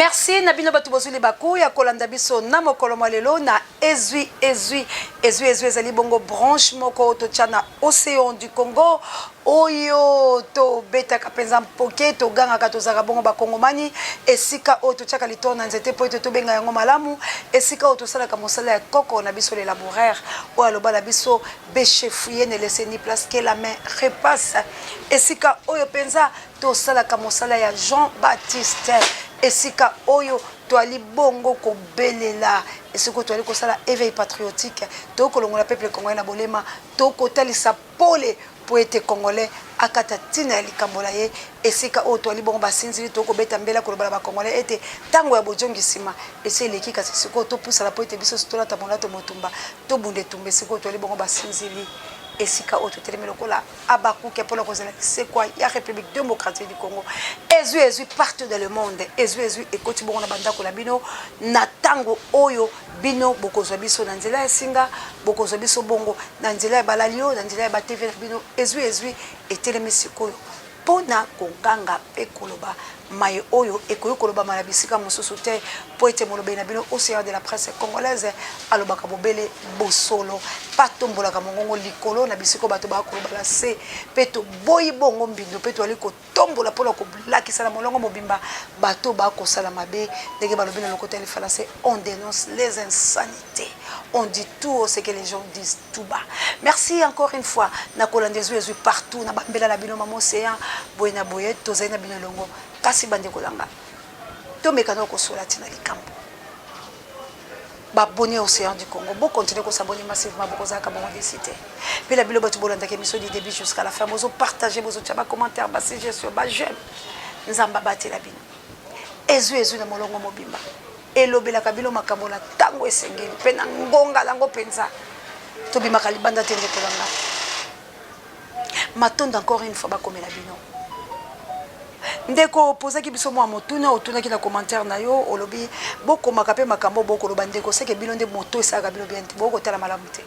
Merci na bino bato bozwi libaku ya kolanda biso na mokolo mwa lelo na Ezwi Ezwi. Ezwi Ezwi ezali bongo branche moko totya na Ocean du Congo oyo tobetaka mpenza mpoke, togangaka, tozalaka bongo bakongomani, esika oyo totyaka litoro na nzete mpo ete tobenga yango malamu, esika oyo tosalaka mosala ya koko na biso le laboureur oyo aloba na biso beche fouille ne laisse ni place que la main repasse, esika oyo mpenza tosalaka mosala ya Jean Baptiste, esika oyo toali bongo kobelela, esika oyo toali kosala éveil patriotique, tokolongola peuple congolais na bolema, tokotalisa pole mpo ete congolais akata ntina ya likambo na ye, esika oyo toali bongo basinzili, tokobeta mbela koloba na ba congolais ete ntango ya bojongi nsima esi eleki, kasi sikoyo topusana mpo ete biso tolata molato motumba, tobunda etumba, esika oyo toali bongo basinzili, esika oyo totelemi lokola Habacuc mpo na kozela lisekwa ya République démocratique du Congo. Ezwi ezwi partout dans le monde, ezwi ezwi ekoti bongo na bandako na bino na ntango oyo bino bokozwa biso na nzela ya singa, bokozwa biso bongo na nzela ya balalio, na nzela ya ba TV na bino. Ezwi ezwi etelemi sikoyo mpo na koganga mpe koloba maye oyo ekoki kolobama na bisika mosusu te, mpo ete molobeli na bino Ocean de la presse congolaise alobaka bobele bosolo, mpe atombolaka mongongo likolo na bisika oyo bato bakoloba na se, mpe toboyi bongo mbindo, mpe toali kotombola mpo na kolakisa na molongo mobimba bato bakosala mabe, ndenge balobi na lokota ya lifalanse, on denonce les insanites, on dit tout ce que les gens disent tout bas. Merci encore une fois na kolanda ezwi ezwi partout na bambela na bino mama Ocean, boye na boye tozali na bino elongo. Kasi bandeko na nga, tomekana kosola ntina likambo. Babonne Océan du Congo, bo continuer ko s'abonner massivement, bokozalaka bongo déçu te. Mpe na bino bato bolandaka émission du début jusqu'à la fin, bozo partager, bozo tia ba commentaire, ba suggestion, ba j'aime. Nzambe abatela bino. Ezwi ezwi na molongo mobimba. Elobelaka bino makambo na ntango esengeli mpe na ngonga nango mpenza. Tobimaka libanda te ndeko na nga. Matondo encore une fois bakomela bino. Ndeko opozaki biso mwa motuna, otunaki na commentaire na yo, olobi bokomaka mpe makambo bokoloba ndeko, seke bino nde moto esalaka bino bien te, bokotala malamu te.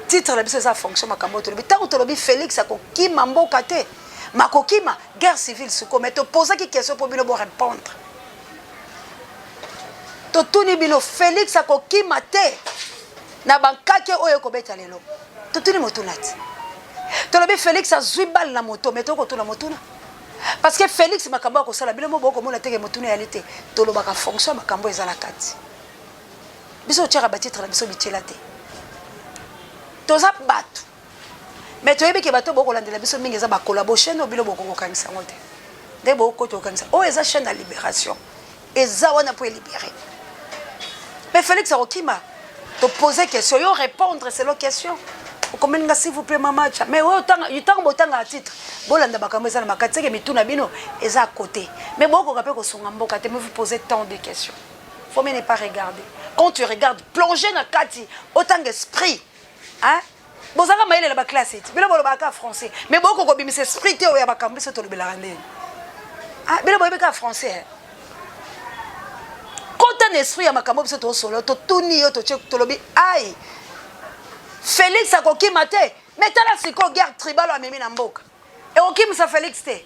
Titre na biso eza fonction makambo tolobi. Ntango tolobi Félix akokima mboka te, makokima guerre civile sikoyo, mais topozaki question mpo bino bo répondre. Totuni bino Félix akokima te na bankake oyo ekobeta lelo. Totuni motuna ti. Tolobi Félix azwi balle na moto, mais tokotuna motuna. Parce que Félix makambo akosala bino mo bokomona teke motuna yali te. Tolobaka fonction makambo ezala kati. Biso otiaka ba titre na biso bitiela te. Toza bato. Mais toyebi ke bato bokolandela biso mingi eza ba collabo chaîne oyo bino bokokokangisa yango te. Nde bokota kokangisa. Oyo eza chaîne ya libération. Eza wana po elibérer. Mais Félix akokima. To poser question, yo répondre selon question. Okomeli nga s'il vous plaît mama cha. Mais oyo tanga ntango botanga titre, bolanda makambo eza na makati seke mituna bino eza à côté. Mais bokoka pe kosunga mboka te, mais vous posez tant de questions. Faut mieux ne pas regarder. Quand tu regardes, plonger na kati, autant d'esprit. Hein? Bozaka mayele na ba classe eti. Bino bolobaka français. Mais boko kobimisa esprit te oyo ya makambo biso tolobelaka ndeni. Ah, bino boyebi kaka français. Hein? Kota na esprit ya makambo biso tosolo, totuni yo totie tolobi ai. Félix akokima te. Mais tala sikoyo guerre tribale amemi na mboka. Ekokimisa Félix te.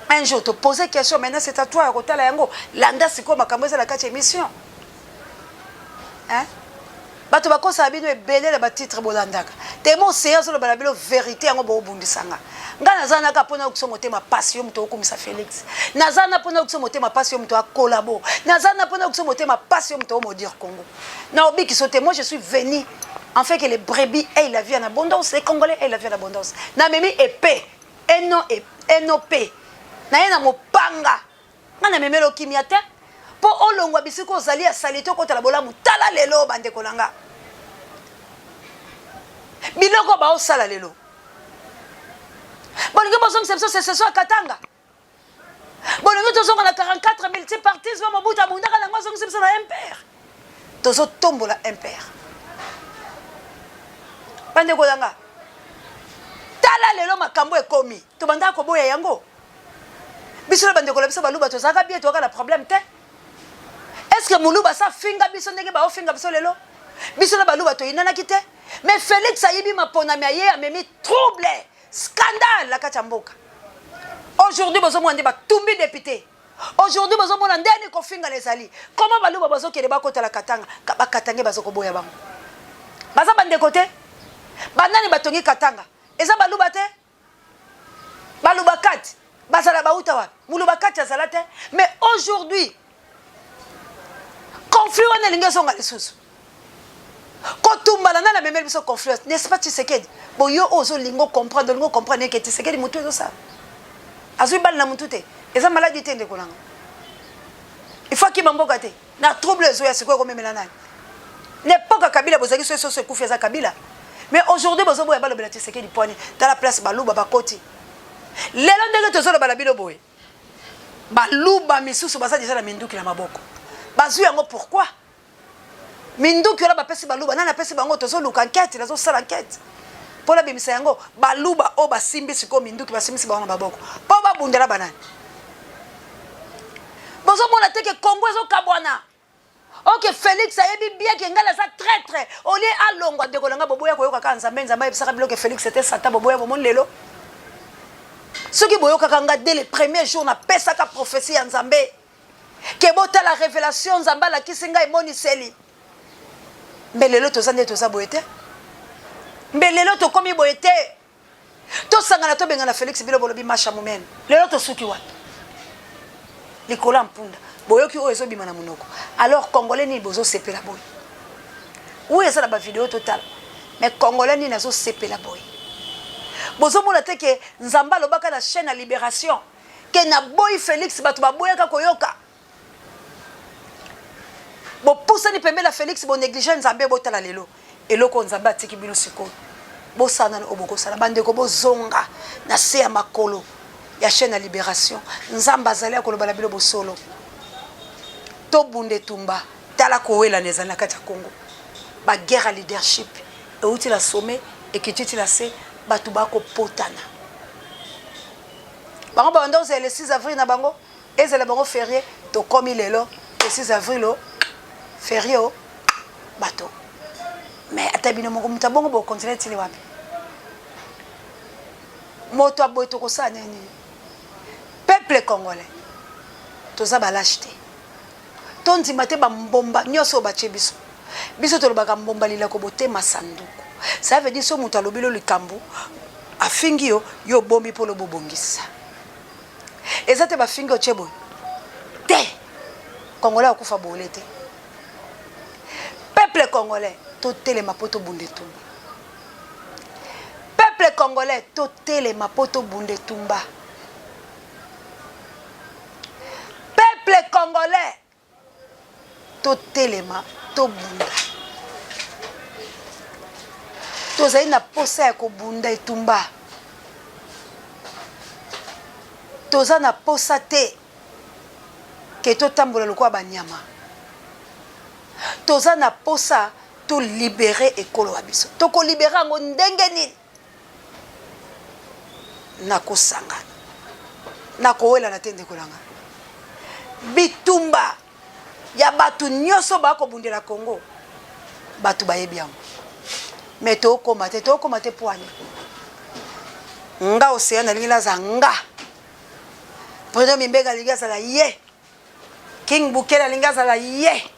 Un jour te poser question, maintenant c'est à toi ya kotala yango. Landa sikoyo makambo eza na kati ya émission. Hein? Bato bakosaka bino ebele na batitre bolandaka. Temo Océan azoloba na bino vérité yango bobundisa nga. Nga naza naka mpona yokisa motema pasi yo moto okumisa Félix. Naza na mpona yokisa motema pasi yo moto akolabo. Naza na mpona yokisa motema pasi yo moto omodire Congo. Na obikiso te, moi je suis venu en fait que les brebis aient la vie en abondance, les Congolais aient la vie en abondance. Na memi épée, eno enope. Na ye na mopanga. Nga na memelo kimia te. Po olongwa bisika ozali ya salite okotala bolamu. Tala lelo bandeko na nga. Biloko baosala lelo. Bolingi bozongisa biso secession ya Katanga. Bolingi tozonga na 44 multipartisme Mobutu abundaka nango azongisa biso na MPR. Tozotombola MPR. Bandeko na nga. Tala lelo makambo ekomi. Tobandaka koboya yango. Biso na bandeko na biso baluba tozalaka bien, tozalaka na problème te. Est-ce que muluba sa finga biso ndenge ba ofinga biso lelo? Biso na baluba toyinanaki te. Mais Félix ayibi maponami aye amemi trouble, scandale na kati ya mboka. Aujourd'hui bozomona nde batumbi député. Aujourd'hui bozomona ndeni kofingana ezali. Comment baluba bazokende bakotala Katanga, bakatange bazokoboya bango. Baza bandeko te. Banani batongi Katanga? Eza baluba te? Baluba kati bazala bauta wapi? Muluba kati azala te. Mais aujourd'hui conflit wana elingi ezonga lisusu. Kotumbana nani amemeli biso conflit n'est-ce pas Tshisekedi? Bo yo oyo ozolinga comprendre, olinga comprendre ke Tshisekedi mutu ezosala. Azwi balle na mutu te. Eza maladi te ndeko nanga. Il faut akima mboka te. Na trouble ezoya sikoyo ekomemela nani? Na epoque ya Kabila bozalaki soki soso ekufi eza Kabila. Mais aujourd'hui bozoboya balobela Tshisekedi pwani. Tala place baluba bakoti. Lelo ndenge tozoloba na bino boye. Baluba misusu baza deja na minduki na maboko. Bazwi yango pourquoi? Minduki wana bapesi baluba, nani apesi bango? Tozoluka enquête, nazosala enquête mpo nabimisa yango. Baluba oyo basimbi sikoyo minduki, basimbisi bango na maboko mpo babundela banani? Bozomona te ke Congo ezokabwana? Ok, Felix ayebi bien ke ngai naza traître. Olie alongwa ndeko na ngai, boboya koyoka kaka Nzambe. Nzambe ayebisaka bino ke Felix était Satan, boboya. Bomoni lelo, soki boyokaka nga dès le premier jour napesaka prophétie ya Nzambe ke botala révélation Nzambe alakisi ngai emoniseli, mbe lelo toza nde toza boye te, mbe lelo tokomi boye te. Tosangana, tobengana Félix. Bino bolobi masha momene. Lelo tosuki wapi? Likolo ya mpunda. Boyoki oyo ezobima na monoko. Alors congolais nini bozosepela boye? Oyo eza na bavideo totala, mais congolais nini azosepela boye? Bozomona te ke Nzambe alobaka na chaîne ya libération ke naboyi Félix? Bato baboyaka koyoka. Bopusani pembeni ya Félix, bonéglige Nzambe. Botala lelo eloko Nzambe atiki bino. Sikoyo bosala nani oyo bokosala? Bandeko, bozonga na se ya makolo ya chaîne ya libération. Nzambe azali ya koloba na bino bosolo. Tobunda etumba. Tala kowelana ezali na kati ya Congo. Baguerre ya leadership euti na sommet, ekiti ti na se. Bato bakopotana bango. Babanda kozala le 6 avril na bango, ezala bango férié. Tokomi lelo le 6 avril o férié o bato. Mais ata bino moko, moto abongo, bokontinue tili wapi? Moto aboye, tokosala nini? Peuple congolais, toza balâche te. Tondima te bambomba nyonso oyo batie biso. Biso tolobaka mbomba lilako botema sanduku. Ça veut dire so moto alobi lo likambo, afingi yo, yo obombi mpo lobo obongisa. Eza te bafingi otie boye te. Congolais akufa boole te. Peuple congolais, totelema mpo tobunda etumba. Peuple congolais, totelema mpo tobunda etumba. Peuple congolais, totelema, tobunda. Tozali na posa ya kobunda etumba. Toza na posa te ke totambola lokola banyama. Toza na posa tolibere ekolo ya biso. Tokolibere yango ndenge nini? Na kosangana, na kowelana te. Ndeko na nga, bitumba ya bato nyonso bakobundela Congo, bato bayebi yango, me tokóma te, tokóma te. Poani nga Océan nalingi naza nga président Mimbega alingi azala ye, King Bukele alingi azala ye,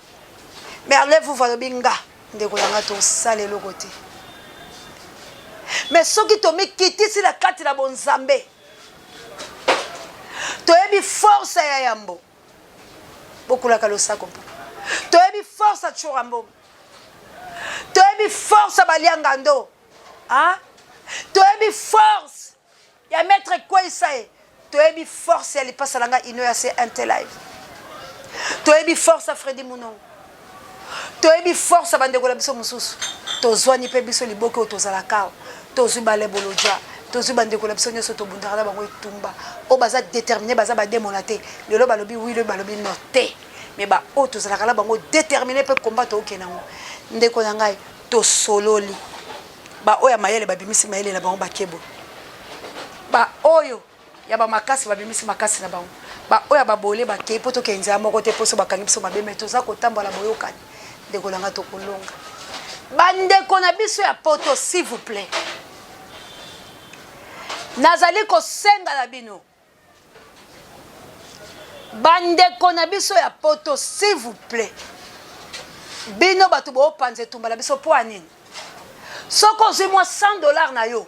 Merle Vuvu alobi nga. Ndeko na nga, tosala eloko te. Me soki tomikitisi na kati na bonzambe, toyebi force ya yambo bokulaka losako mpo toyebi force ya tshura mbongo, toyebi force ya baliangando, toyebi force ya maître Kweisa ye, toyebi force ya lipasa na ngai ino ya CNT live, toyebi force ya Fredi Munongo, toyebi force ya bandeko na biso mosusu. Tozwani mpe biso liboke oyo tozalaka awa, tozwi baleboloja, tozwi bandeko na biso nyonso, tobundaka na bango etumba. Oyo baza déterminé, baza bademona te. Lelo balobi oui, lobi balobi no te. Me baoyo tozalaka na bango déterminé mpe komba tookende yango. Ndeko na ngai, tosololi. Baoyo ya mayele babimisi mayele na bango, bakebo. Baoyo ya bamakasi babimisi makasi na bango. Baoyo ya babole bakei mpo tokende nzela moko te, mposo bakangi biso mabe. Me toza kotambola boyokani. Ndeko na ngai, tokolonga. Bandeko na biso ya poto, s'il vous plaît, nazali kosenga na bino. Bandeko na biso ya poto s'il vous plait bino bato boopanza etumba na biso mpo ya nini? Soki ozwi mwa 100 dollars na yo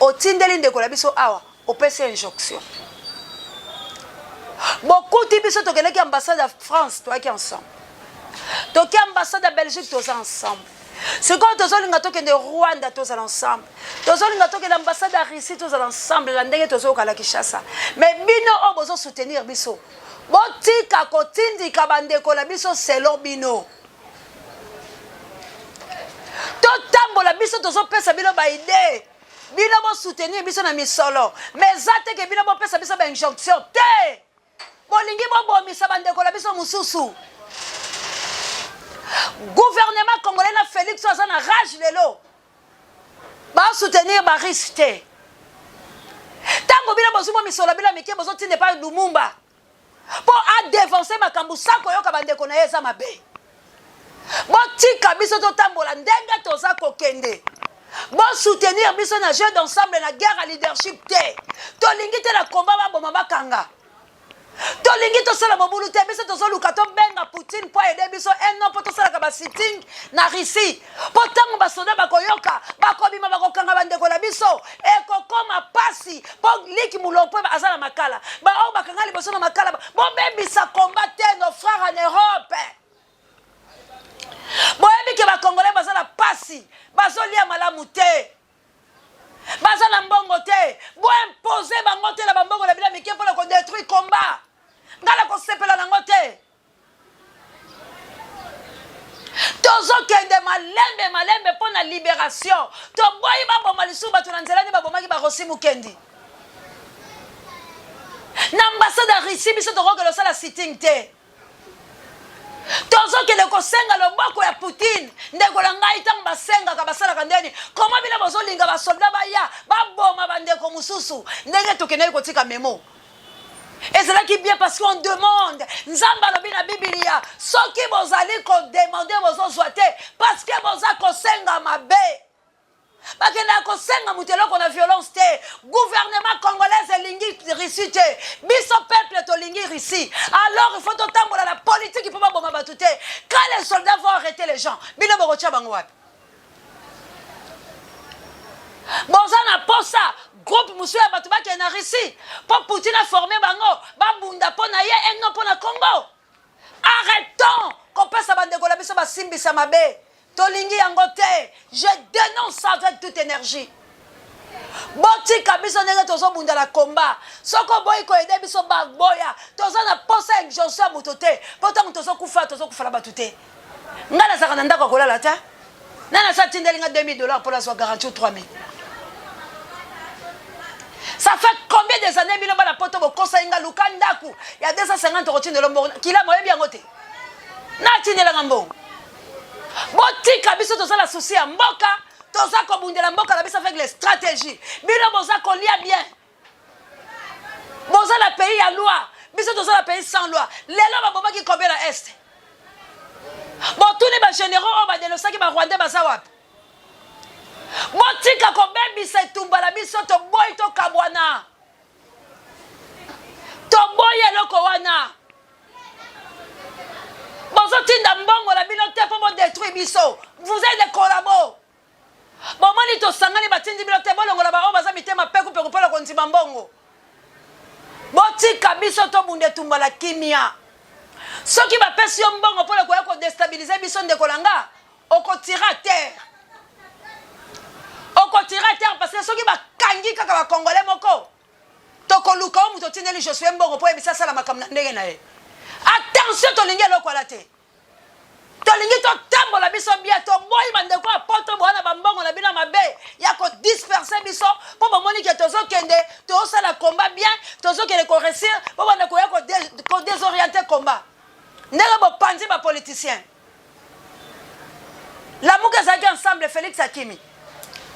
otindeli ndeko na biso awa opesi injonction. Bokuti biso tokendaki ambassade ya France toyaki ensemble, toki ambassade ya Belgique toza ensemble, sikoyo tozolinga tokende Rwanda tozala ensemble, tozolinga tokende ambassade ya Russie tozala ensemble na ndenge tozoyoka na Kinshasa. Mais bino oyo bozo soutenir biso, botika kotindika bandeko na biso selon bino. Totambola biso tozopesa bino ba idee, bino bo soutenir biso na misolo, mais eza te ke bino bopesa biso ba injonction te. Bolingi bobomisa bandeko na biso mosusu. Gouvernement congolais na Felix aza na rage lelo, ba soutenir ba risque te. Tango bino bozwi mwa misolo bino mike bozotinda epai Lumumba mpo adevanse makambo sa koyoka bandeko na ye eza mabe. Botika biso totambola ndenge toza kokende. Bosoutenir biso na jeu d'ensemble na guerre ya leadership te. Tolingi te na combat baboma bakanga. Tolingi tosala mobulu te. Biso tozoluka tobenga Poutine mpo aide biso un an mpo tosalaka ba sitting na Russie. Mpo ntango basoda bakoyoka bakobima bakokanga bandeko na biso ekokoma pasi mpo Liki Mulopwe aza na makala. Baoyo bakanga liboso na makala bobebisa combat te nos frères en Europe. Boyebi ke ba Congolais baza na pasi, bazolia malamu te, baza na mbongo te. Bo impose bango te na bambongo na bino mike mpona ko detruire combat. Ngai nakosepela nango te. Tozokende malembe malembe mpo na liberation. Toboyi baboma lisusu bato na nzela nde babomaki ba Rossy Mukendi na ambassade ya Russie. Biso tokokende kosala sitting te. Tozokende kosenga loboko ya Poutine. Ndeko na ngai, ntango basengaka basalaka ndeni? Koma bino bozolinga basolda baya baboma bandeko mosusu? Ndenge tokendaki kotika memo ezalaki bien parce qu'on demande. Nzambe alobi na Biblia, soki bozali kodemande bozozwa te parce que boza kosenga mabe. Bakendaka kosenga moto eloko na violence te. Gouvernement congolaise elingi Russie te, biso peuple tolingi Russie. Alors il faut totambola na politique mpo baboma bato te. Quand les soldats vont arrêter les gens, bino bokotia bango wapi? Boza na posa groupe mosusu ya bato bakende na Russie mpo Poutine aforme bango babunda mpo na ye eno mpo na Congo. Arrêtons kopesa bandeko na biso basimbisa mabe, tolingi yango te. Je dénonce ça avec toute énergie. Botika biso ndenge tozobunda na combat. Soki oboyi koyede biso baboya, toza na posa ya injonction ya moto te, mpo ntango tozokufa tozokufa na bato te. Ngai nazalaka na ndako ya kolala te. Nani asa atindeli nga 2000 dollars mpo nazwa garantie ou 3000? Ça fait combien des années bino bana poto bokosaki nga luka ndako ya 250 okotindela mbongo kila moyebi yango te natindela nga mbongo. Botika biso toza na souci ya mboka, toza kobundela mboka na biso avec les stratégies. Bino boza kolia bien, boza na pays ya loi, biso toza na pays sans loi. Lelo babomaki combien na est? Botuni ba généraux oyo badenosaki ba rwandais baza wapi? Botika kobebisa etumba na biso, toboyi tokabwana, toboyi eloko wana. Bozotinda mbongo na bino te mpo bodetruire biso. Vous êtes des collabos. Bomoni tosangani, batindi bino te bolongola baoyo baza mitema pekupeku mpo na kondima mbongo. Botika biso tobunda etumba na kimia. Soki bapesi yo mbongo mpo na koya kodestabilize biso, ndeko na nga, okotira à terre, okotira à terre, parce que soki bakangi kaka bakongole moko, tokoluka oyo moto otindeli Josue mbongo mpo oyebisa asala makambo na ndenge na ye. Attention, tolingi eloko wana te. Tolingi totambola biso bien, toboyi bandeko ya poto boya na bambongo na bino ya mabe ya kodisperse biso mpo bomoni ke tozokende tozosala combat bien, tozokende koresir mpo banda koya kodesoriente combat ndenge bopanzi bapoliticien. Lamuka ezalaki ensemble, Félix akimi,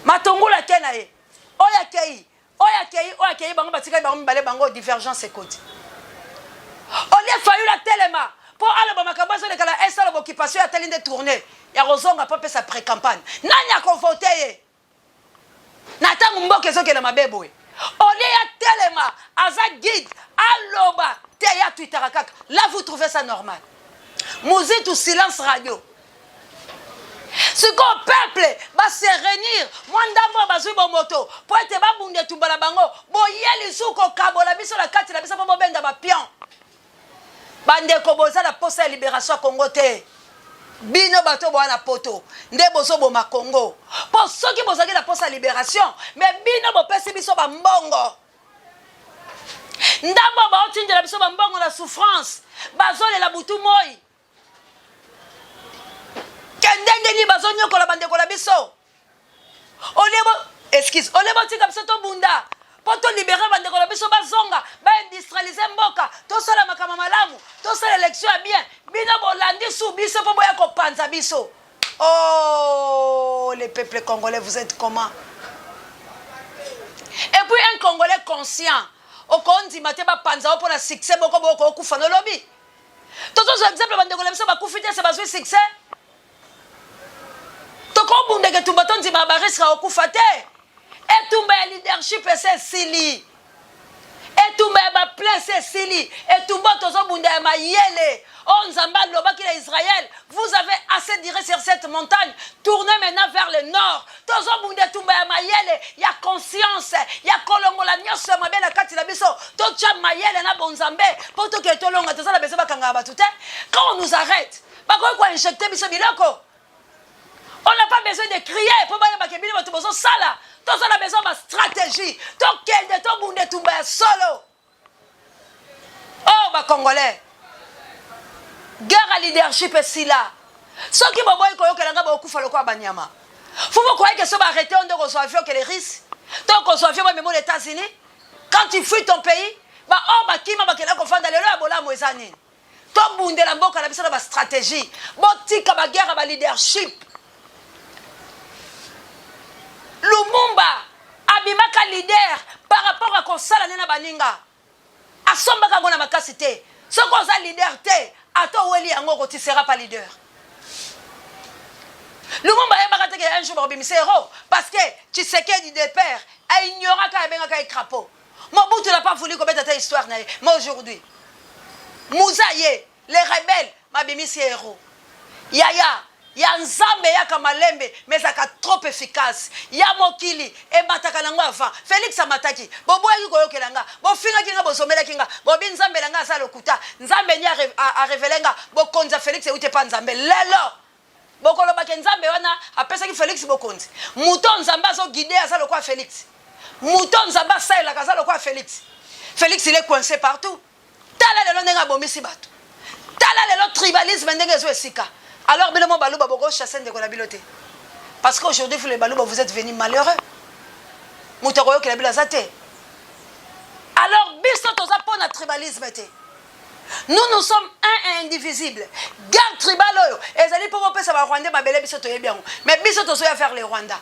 Matungulu ake na ye, oyo akei, oyo akei, oyo akei, bango batikali bango mibale, bango divergence ekoti. Olie Fayulu atelema mpo aloba makambo azoleka na est, aloba occupation, atali nde tourne ya kozonga mpo apesa pré-campagne. Nani akovote ye na ntango mboka ezokende mabe boye? Olie ya telema aza guide, aloba te. te, ye atwitaka kaka. Là, vous trouvez ça normal? Muzitu, silence radio. Sikoyo peuple base réunir, mwa ndambo oyo bazwi bomoto mpo ete babunda etumba na bango, boye lisusu kokabola biso na kati na biso mpo bobenda bapion. Bandeko, boza na posa ya libération ya Congo te. Bino bato boya na Poto nde bozoboma Congo, mpo soki bozalaki na posa ya libération, mais bino bopesi biso bambongo. Ndambo baotindela biso bambongo na souffrance, bazolela butu moi ke ndenge nini bazonyokola bandeko na biso. Olie bo, excuse, olie botika biso tobunda mpo tolibere bandeko na biso, bazonga, baindustrialize mboka, tosala makambo malamu, tosala élection ya bien. Bino bolandi su biso mpo boya kopanza biso. Oh, les peuples congolais, vous êtes comment? Et puis un Congolais conscient okondima te bapanza yo mpo na succès moko boyo okokufa. Nolobi, tozozwa exemple, bandeko na biso bakufi te, se bazwi succès. Tokobundaka etumba, tondima barisque ya kokufa te. Etumba ya leadership ese esili, etumba ya baplace esili, etumba oyo tozobunda ya mayele oyo Nzambe alobaki na Israël: "Vous avez assez duré sur cette montagne, tournez maintenant vers le nord." Tozobunda etumba ya mayele, ya conscience, ya kolongola nyonso ya mabe na kati na biso, totya mayele na bonzambe mpo tokende tolonga. Toza na besoin bakangaka bato te. Quand on nous arrête, bakoki koinjecte biso biloko. On n'a pas besoin de crier mpo bayebaka bino bato bozosala. Toza na besoin bastratégie, tokende tobunda etumba ya solo. Oh, bacongolais, guerre ya leadership esila. Soki boboyi koyokela nga, bokokufa lokola banyama. Faut bokoyeke so baarrete yo nde kozwa avion okele Russie to kozwa avion bamemo na États-Unis. Quand tu fuis ton pays, baoyo bakima bakenda kofanda lelo ya bolamu eza nini? Tobundela mboka na biso na bastratégie. Botika baguerre ya baleadership. Lumumba abimaka leader par rapport a kosala nde na baninga, asombaka yango na makasi te. Soki oza leader te, ata oweli yango, tu seras pas leader. Lumumba ayebaka te ke un jour bakobimisa héros, parce que Tshisekedi de père aignoraka, abengaka ye crapaud. Mobutu n'a pas voulu kobeta ta histoire na ye. Mais aujourd'hui, Muza ye les rebelles mabimisi héros. Yaya ya Nzambe eyaka malembe, mais ezalaka trop efficace. Ya mokili emataka nango avant. Félix amataki, boboyaki koyokela nga, bofingaki nga, bozomelaki nga, bobi Nzambe na nga aza lokuta. Nzambe ni arevele nga bokonzi ya Félix euti epa Nzambe. Lelo bokolobaki Nzambe wana apesaki Félix bokonzi. Moto Nzambe azoguide aza lokola Félix? Moto Nzambe asalelaka aza lokola Félix? Félix, il est coincé partout. Tala lelo ndenge abomisi bato, tala lelo tribalisme ndenge ezo esika. Alors bino mo Baluba, bokochasse ndeko na bino te, parce que aujourd'hui, vous les Baluba, vous êtes venus malheureux. Moto akoyokela bino aza te. Alors biso toza mpo na tribalisme te. Nous, nous sommes un et indivisible. Guerre tribale oyo ezali mpo bopesa barwandais mabele, biso toyebi yango, mais biso tozoya vers le Rwanda.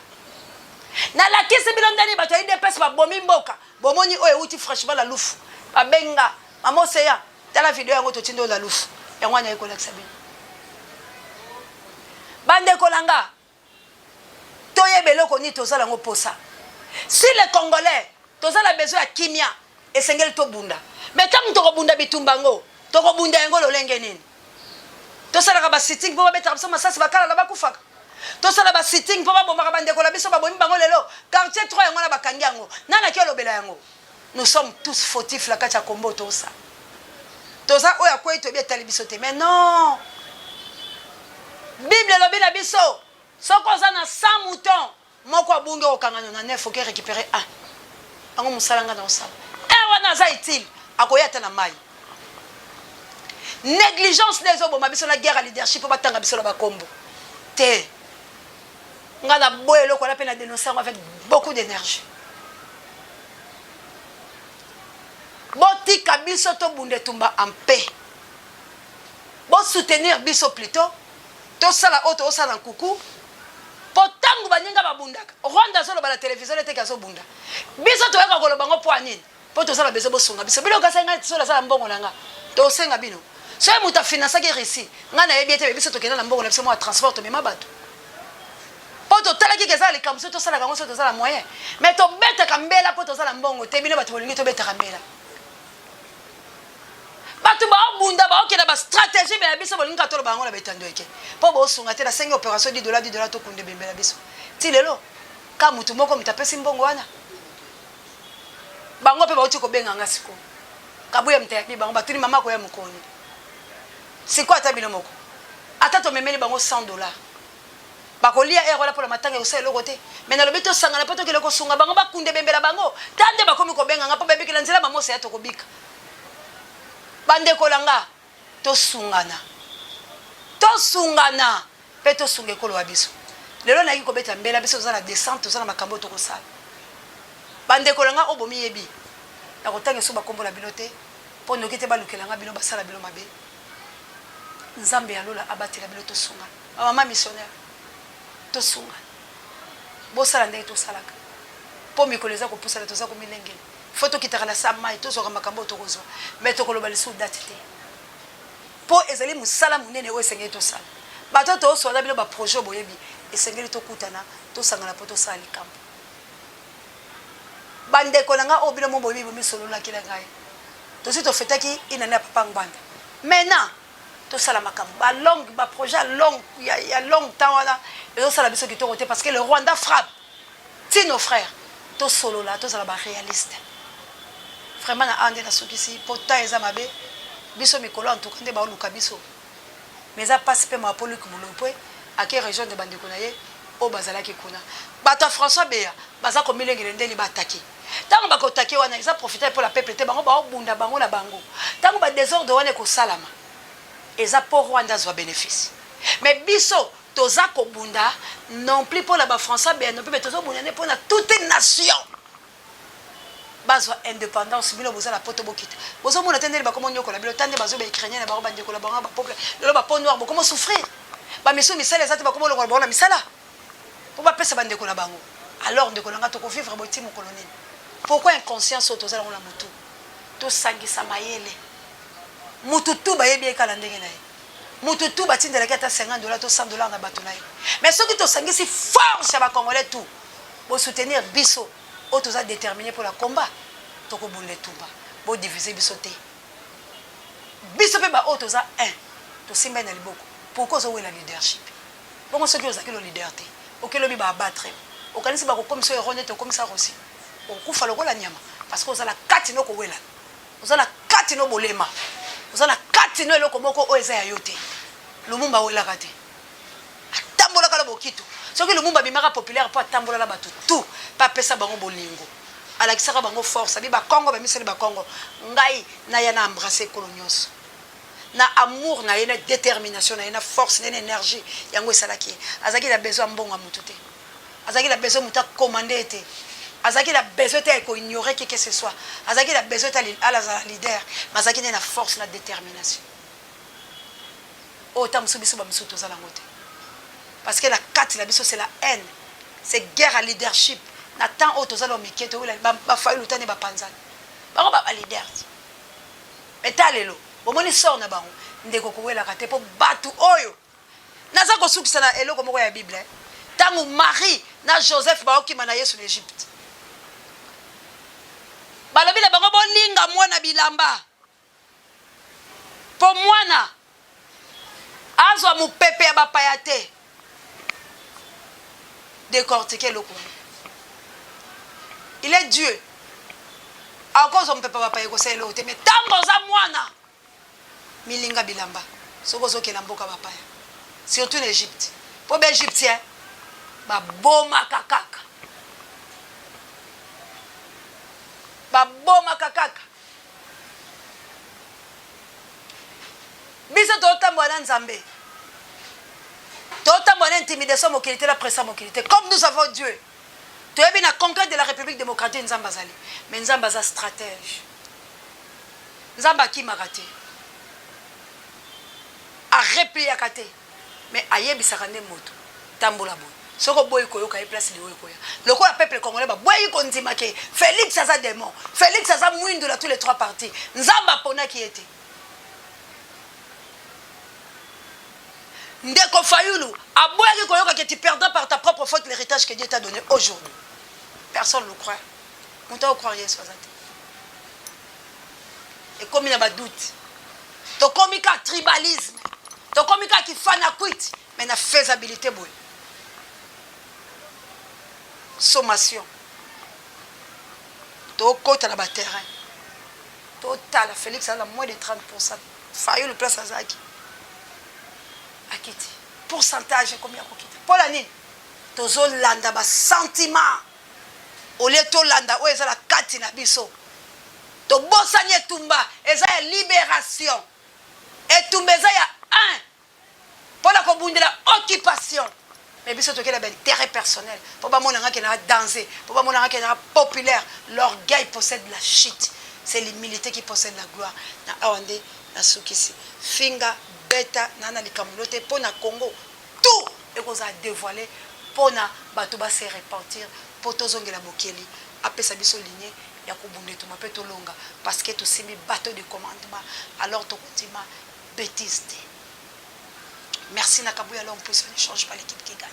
Nalakisi bino ndeni bato ya UDPS babomi mboka. Bomoni oyo euti fraîchement na Lufu. Babenga mama Oseya, tala video yango totindi oyo na Lufu. Yango wana ekolakisa bino. Bandeko na nga, toyeba eloko nini tozala yango posa. Si les Congolais toza na besoin ya kimia, esengeli tobunda. Mais ntango tokobunda bitumba yango, tokobunda yango lolenge nini? Tosalaka basitting mpo babetaka biso masasi, bakala na bakufaka? Tosala basitting mpo babomaka bandeko na biso? Babomi bango lelo quartier 3 yango wana, bakangi yango. Nani aki olobela yango? Nous sommes tous fautifs na kati ya kombo. Tosa toza oyo akwei, toyebi etali biso te. Mais non, Bible elobi na biso, soki oza na 100 mouton, moko abungi, okokanga na 9, oke récupérer 1. Yango mosala nga na osala e wana aza utile, akoya ata na mai. Négligence nde ezoboma biso na guerre ya leadership mpo batanga biso na bakombo te. Nga na boya eloko wana mpe na dénonce yango avec beaucoup d'énergie. Botika biso tobunda etumba en paix. Bosoutenir biso plutôt, tosala oyo tozosala na nkuku, mpo ntango baninga babundaka, Rwanda azoloba na televizio eteki azobunda, biso toyaka koloba ngo mpo ya nini? Mpo tozala besoin bosunga biso. Bino kasi, ngai soki nasala mbongo na nga, tosenga bino. Soki moto afinansaki Russie, ngai nayebi ete biso tokenda na mbongo na biso mwa transport, tomema bato mpo totalaki ke eza likambo. Soki tosalaka yango, soki tozala moyen, mais tobetaka mbela mpo tozala mbongo te. Bino bato bolingi tobetaka mbela. Bato baobunda baokenda ba stratégie me ya biso bolingi kaka toloba yango na betando eke mpo bosunga te. Nasengi opération 10 dollar 10 dollar tokunda ebembe na biso ti lelo ka motu moko moto apesi mbongo wana. Bango mpe bauti kobenga nga sikoyo kabuya moto ayabi bango batuni mama akoya mokoni sikoyo ata bino moko ata tomemeli bango 100 dollar bakolia heure wana mpona matanga ekosala eloko te. Me nalobi tosangana mpo tokende kosunga bango bakunda ebembela bango. Ta nde bakomi kobenga nga mpo bayebikela nzela mamosa ya tokobika. Bandeko na nga, tosungana, tosungana mpe tosunga ekolo ya biso. Lelo nayaki kobeta mbela, biso toza na descente, toza na makambo oyo tokosala. Bandeko na nga oyo bomiyebi, nakotanga esu bakombo na bino te mpo noki te balukela nga bino basala bino mabe. Nzambe ya lola abatela bino, tosungana. Bamama missionnaire, tosungana, bosala ndenge tosalaka mpo mikolo eza kopusana, toza komilengela. Fo tokitaka na sa mai, tozwaka makambo oyo tokozwa, me tokoloba lisusu date te mpo ezali mosala monene oyo esengeli tosala. Bato oyo tooswana bino baprojet oyo boyebi, esengeli tokutana, tosangana mpo tosala likambo. Bandeko na ngai oyo bino mo boyebi, bomisololaki na ngai, tosi tofetaki inane ya papa Ngbanda. Maintenant tosala makambo ba longue, ba projet ya longue, ya long temps wana ezosala biso kitoko te parce que le Rwanda frappe ti nos frères. Tosolola, tozala ba réaliste vraiment. Na awa nde nasukisi mpo temps eza mabe. Biso mikolo en tout cas nde baoluka biso, mais eza mpasi mpe mawa mpo Luc Mulopwe ake rejoindre bandeko na ye oyo bazalaki kuna. Bato ya François Beya baza komilengele ndeni baatake. Ntango bakotake wana eza profitable mpo na peuple te. Bango baobunda bango na bango. Ntango badésordre wana ekosalama, eza mpo Rwanda azwa bénéfice. Mais biso toza kobunda non plus mpo na baFrançois Beya non plus, mais tozobunda nde mpo na toute nation bazwa indépendance. Bino boza na poto, bokita, bozomona te ndenge bakoma nyokola bino. Ta nde bazo baukrainien na bango, bandeko na bango bapeuple. Lelo bapeau noire bokoma souffrir, bamisu misala eza te, bakoma olongola bango na misala mpo bapesa bandeko na bango. Alors ndeko na nga, tokovivre boye ti mokolo nini? Pourquoi inconscience oyo toza nango na motu? Tosangisa mayele. Mutu tu bayebi ye kala ndenge na ye, mutu tu batindelaki ata 50 dollar to 100 dollar na bato na ye. Mais soki tosangisi force ya bacongolais tout, bosoutenir biso oyo toza déterminé mpo na combat, tokobunda etumba. Bodivise biso te. Biso mpe baoyo toza 1 tosimbai na liboko. Pourquoi ozowela leadership bongo? Soki ozalaki lo leader te, okelobi baabattre, okanisi bakokomisa oyo ero nete okomisa Rossy, okokufa lokola nyama parce que oza na kati no kowelana, oza na kati no bolema, oza na kati no eloko moko oyo eza ya yo te. Lumumba awelaka te, atambolaka na bokito. Soki Lumumba abimaka populaire mpo atambola na bato tout mpe apesa bango bolingo, alakisaka bango force. Abi bakongo bamisali bakongo, ngai naya na embrasse ekolo nyonso. Na amour na ye, na détermination na ye, na force na ye, na énergie yango esalaki ye. Azalaki na besoin ya mbongo ya motu te, azalaki na besoin motu akomande ye te, azalaki na besoin te ya koignore qui que ce soit, azalaki na besoin te alazala leader, mais azalaki nde na force na détermination oyo ta mosusu biso bamisusu toza nango te parce que na kati na biso c'est la haine, c'est guerre à leadership. Na temps oyo toza na mike, toyela baFayulu tane bapanzana bango baleader te. Mais ta lelo bomoni sort na bango. Ndeko, kowelaka te mpo bato oyo naza kosukisa na eloko moko ya Bible. Ntango Marie na Joseph baokima na Yesu na Egypte, balobi na bango: bolinga mwana bilamba mpo mwana azwa mopepe ya bapaya te. Décortiquer eloko wana. Il est Dieu, akozwa mopepe ya bapaya, ekosala eloko te. Mais ntango oza mwana, milinga bilamba soki ozokenda mboka bapaya, surtout na Egypte, mpo baégyptien babomaka kaka, babomaka kaka. Biso totambola na Nzambe, totambola na intimidation mokili te, na pression mokili te. Comme nous avons Dieu, toyebi na conquête de la République démocratique Nzambe azali. Mais Nzambe aza stratège, Nzambe akimaka te, arepliaka te, mais ayebisaka nde moto: tambola boye. Soki oboyi koyoka ye, place liwo ekoya. Lokola peuple congolais baboyi kondima ke Félix aza démon, Félix aza mwindu na tous les trois parties, Nzambe aponaki ye te. Ndeko Fayulu aboyaki koyoka ke tu perdras par ta propre faute l'héritage que Dieu t'a donné. Aujourd'hui personne ne le croit. Moto akocroire Yesu aza te, ekomi na badoute. Tokomi ka tribalisme, tokomi ka kifanakwiti, mais na faisabilité boye. Sommation. Tokota na ba terrain. Totala Felix aza na moins de 30%. Fayulu place azalaki. Akiti. Pourcentage ekomi ya kokita. Mpo na nini? Tozolanda ba sentiment au lieu tolanda oyo eza na kati na biso. Tobosani etumba eza ya liberation. Etumba eza ya 1 mpo na kobundela occupation. Mais biso tokei na ba intérêt personnel mpo bamona nga ke na danse, mpo bamona nga ke na populaire. L'orgueil possède la chute, c'est l'humilité qui possède la gloire. Na awa nde nasukisi. Finga beta na na likambo no te mpo na Congo tout ekozala devoile mpo na bato ba se repentir mpo tozongela bokeli apesa biso ligne ya kobunda etumba mpe tolonga parce que tosimbi bateau de commandement alors tokondima betise te. Merci na Kabuya l'homme puissant ne change pas l'équipe qui gagne.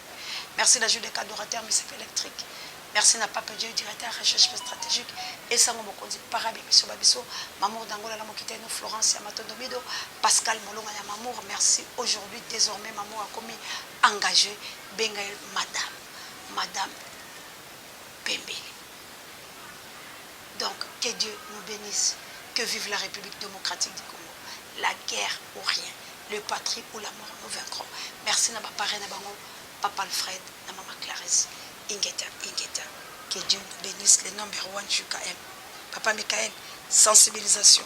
Merci na Jules Adorateur Misepe électrique. Merci na Pape Dieu directeur recherche stratégique et sango mokonzi parabi biso babiso Mamour Dangola la mokita no Florence ya Matondo Mido Pascal Molonga ya Mamour merci aujourd'hui désormais Mamour a commis engagé benga madame madame Pembele. Donc que Dieu nous bénisse, que vive la République démocratique du Congo. La guerre ou rien, le patrie ou la mort nous vaincrons. Merci na ba parrain na bango, Papa Alfred na Mama Clarisse. Ingeta, ingeta. Que Dieu nous bénisse, le number one JKM. Papa Michael, sensibilisation.